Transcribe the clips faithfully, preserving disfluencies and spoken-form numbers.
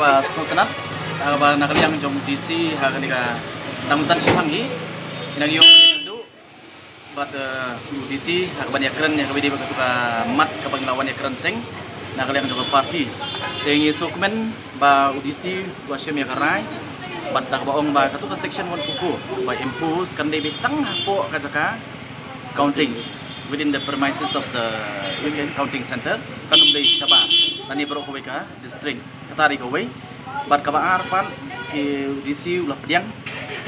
Ba sngewtynnat ha kaba na ka liang jong DC ha kane ka dang mynta shaphang hi ngi nang ïoh ïakynduh bad, eh, DC ha kaban ïakren ïa kaba ïadei bad katu ka mat kaba ngi la wan ïakren teng na ka liang jong ka party. Te ngi sngewkmen ba u DC u la shim ïa ka rai bad da kaba ong ba katu ka section one four four ba impose kan dei beit tang hapoh ka jaka counting within the premises of the, you know, counting center, kan ym dei shabar lane baroh kawei ka district. Kata dei kawei. Bad kaba ar pat, ki DC u la pdiang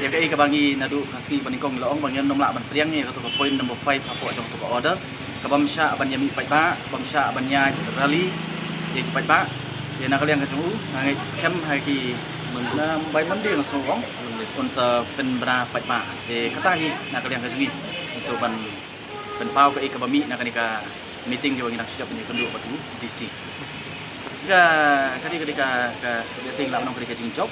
ïa kaei kaba ngi naduh ka sngi ba nyngkong la ong ba ngin ym lah ban pdiang ïa katu ka point number five hapoh jong katu ka order, kabym shah ban ïa mih paidbah, bym shah ban ïa rally ïa ki paidbah. Ïa na ka liang ka jong u nga ngeit skhem ha ki, na bai Monday nga sngew ong un sa pynbna paidbah. Te kata hi na ka liang ka jong ngi, ngi sngewbha ban pynpaw kaei kaba mih na kane ka meeting kaba ngi dang shu dep ban ïakynduh bad u DC. Ka, ka dei, ka dei ka, ka, ka dei sing lah ban ong ka dei ka jingjop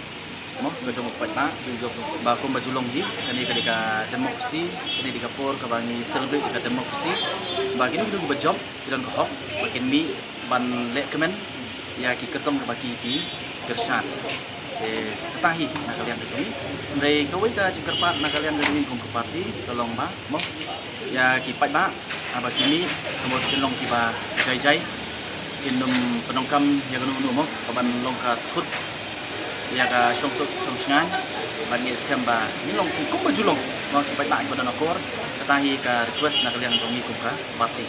mo ka jong u paidbah, jingjop ba kumba ju long hi. Kane ka dei ka democracy, kane dei ka por kaba ngi celebrate ka democracy. Ba kino kino kiba jop ki don ka hok ba kin mih ban leh kmen ïa ki kyrtong kaba ki, ki kyrshan. Te kata hi na ka liang ka jong ngi. Hynrei kawei ka jingkyrpad na ka liang ka jong ngi kum ka party ka long ba mo ïa ki paidbah haba ki mih ka mut kin long kiba jai jai, kin ym pyndonkam ïa kano kano mo kaban long ka thut ïa ka shongsuk shongshngaiñ. Bad ngi skhem ba ngin long ki kumba ju long mo ki paidbah kiba don akor. Kata hi ka request na ka liang jong ngi kum ka party.